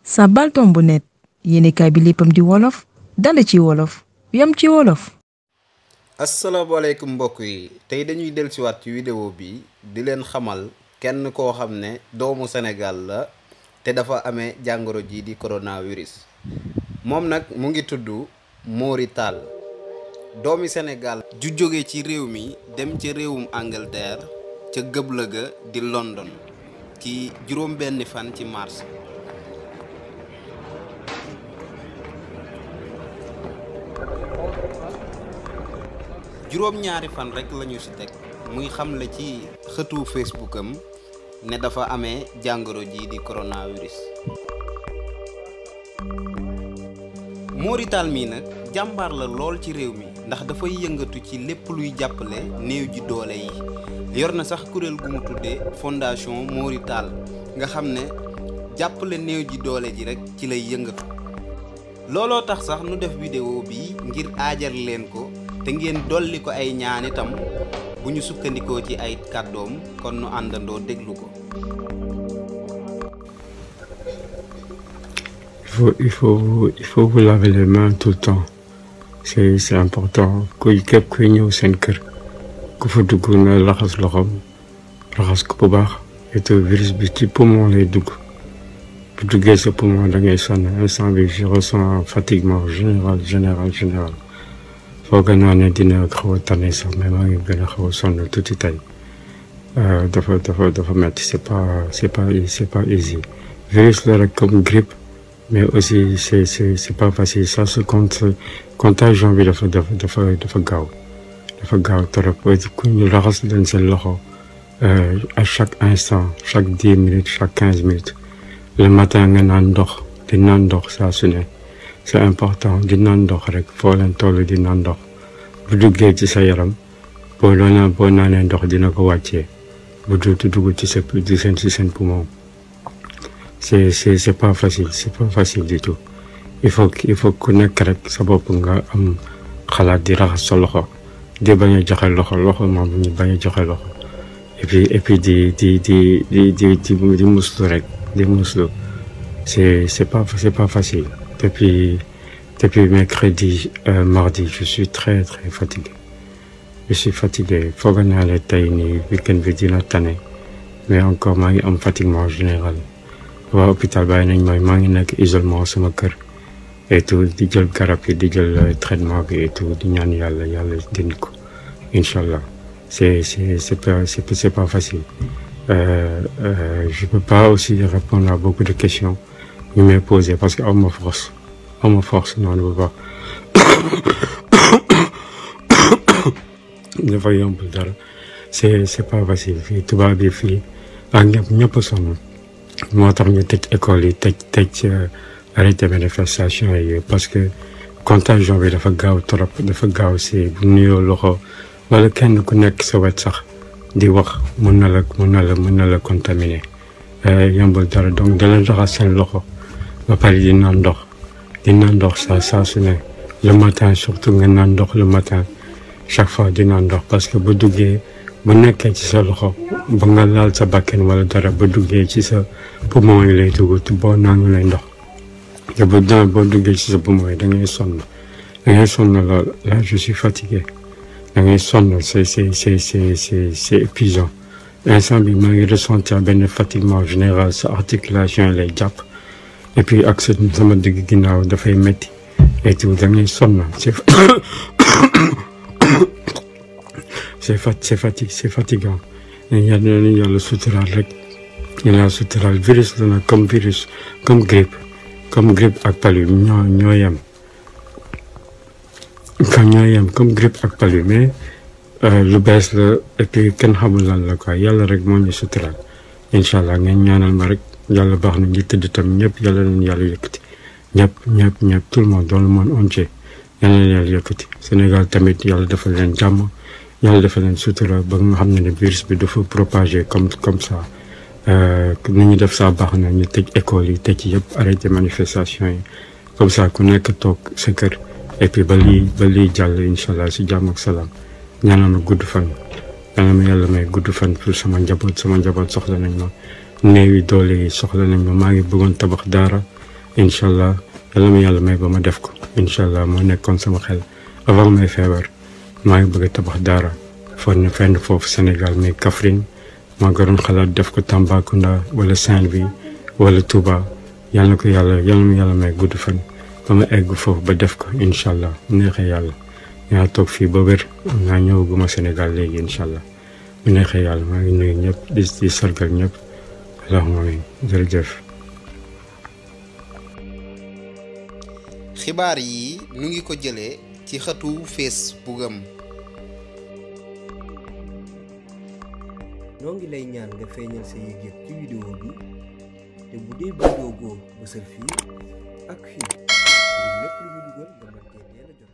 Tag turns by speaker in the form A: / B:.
A: Sabalton.net yéenekaay bi léppam di wolof dale ci wolof yam ci wolof.
B: asalaamaaleykum mbokk yi tey dañuy dellusiwaat ci vidéo bi di leen xamal kenn koo xam ne doomu Sénégal la te dafa amee jàngoro ji di coronavirus moom nag mu ngi tudd Mori Tall doomi Sénégal ju jóge ci réew mi dem ci réewum Angleterre ca gëbla ga di London ci juróom benni fan ci mars. juróom-ñaari fan rek lañu ci teg muy xamle ci xëtu Facebook am ne dafa amee jàngoro ji di coronavirus. Mori Tall mi nag jàmbaar la lool ci réew mi ndax dafay yëngatu ci lépp luy jàppale néew ji doole yi yor na sax kuréel gu mu tuddee fondation Mori Tall nga xam ne jàppale néew ji doole ji rek ci lay yëngatu. looloo tax sax nu def vidéo bi ngir aajar leen ko te ngeen dolli ko ay ñaan itam bu ñu sukkandikoo ci ay kàddoom kon nu àndandoo déglu ko.
C: Il faut vous laver les mains tout le temps. C'est important. Képp kuy ñëw seen kër ku fa dugg na laxas loxoom raxas ko bu baax et virus bi ci poumon lay dugg bu duggee sa poumon da ngay sonn instant bi je ressens fatiguement général foog naa ne dina xaw a tane sax mais maa ngi gën a xaw a sonn tuuti tey dafa metti c'est pas easy virus la rek comme grippe mais aussi c'est pas facile ça se contagion bi dafa gaaw trop ku ñu raxas leen seen loxo à chaque instant chaque 10 minutes chaque 15 minutes le matin nga naan ndox di naan ndox saa su ne c'est important di naan ndox rek foo leen toll di naan ndox bu duggee ci sa yaram boo naanee ndox dina ko wàccee bu dugg ci seen poumon c'est pas facile du tout il faut ku nekk rek sa bopp nga am xalaat di raxas sa loxo di bañ a joxe loxo moom ñu bañ a joxe loxo et puis di muslu rek di muslu c'est pas facile depuis mercredi mardi je suis très fatigué foog naa ne tey nii week-end bi dina tane mais encore maa ngi am fatiguement général waa hôpital bàyyi nañ maa ngi nekk isolement sama kër et tout di jël garab yi di jël traitement bi et tout di ñaan yàlla dindi ko incha allah c'est pas facile je peux pas aussi répondre à beaucoup de questions ñu may poser parce que awma force non ne pas dafa yombul dara c'est pas facile fii tubaab bi fii ak ñëpp sonn moo tax ñu tëj école yi tëj arrêté manifestation yi parce que contagion bi dafa gaaw trop dafa gaaw si bu nuyoo loxo wala kenn ku nekk sa wet sax di wax mën na la contaminer yombul dara donc da leen raxas seen loxo ba pare di naan ndox saa su ne le matin surtout nga naan ndox le matin chaque fois di naan ndox parce que bu nekkee ci sa loxo ba nga laal sa bakken wala dara ba duggee ci sa poumon yi lay dugg boo naanu lay ndox te boo duggee ci sa poumon yi da ngay sonn lool là je suis fatigué da ngay sonn c'est épuisant instant bi maa ngi ressentir benn fatiguement général sa articulation lay jàpp et puis ak sama digg ginnaaw dafay metti et tout da ngay sonn c'est fatigant yàlla suturaal rek yàlla suturaal virus la nag comme grippe ak palu ñoo yem comme grippe ak palu mais lu bees la et puis kenn xamul lan la quoi yàlla rek moo ñu suturaal incha allah ngeen ñaanal ma rek yàlla baax na ñi tëdd tam ñëpp yàlla nañu yàlla yëkkati ñëpp tout le monde dans le monde entier yàlla na yàlla yëkkati Sénégal tamit yàlla defal leen jàmm yàlla defal leen sutura ba nga xam ne virus bi dafa propager comme ça ni ñu def saa baax na ñu tëj école yi tëj yëpp arrêté manifestation yi comme ça ku nekk toog sa kër et puis ba lii jàll incha allah si jàmm ak salaam ñaanal ma gudd fan yàlla ma yàlla may gudd fan pour sama njaboot soxla nañ ma néew yi doole yi soxla nañ ma maa ngi bëggoon tabax daara incha allah yàlla ma yàlla may ba ma def ko incha allah moo nekkoon sama xel avant may feebar maa ngi bëgg a tabax daara fenn foofu Sénégal mais Kaffrine maa ngi doon xalaat def ko Tambacounda wala Saint-Louis wala Touba yàlla na ko yàlla ma yàlla may gudd fan ba ma egg foofu ba def ko incha allah mu neexee yàlla ñaa toog fii ba wér naa ñëwaguma Sénégal léegi incha allah mu neexee yàlla maa ngi nuyu ñëpp di sargal ñëpp allahumma amiin jërëjëf.
B: xibaar yi nu ngi ko jëlee ci xëtu Facebook am.
D: noo ngi lay ñaan nga feeñal sa yëg-yëg ci vidéo bi te bu dee bëggoo góor bësal fii ak fii lépp lu ñu dugal nga mën cee teel a jot.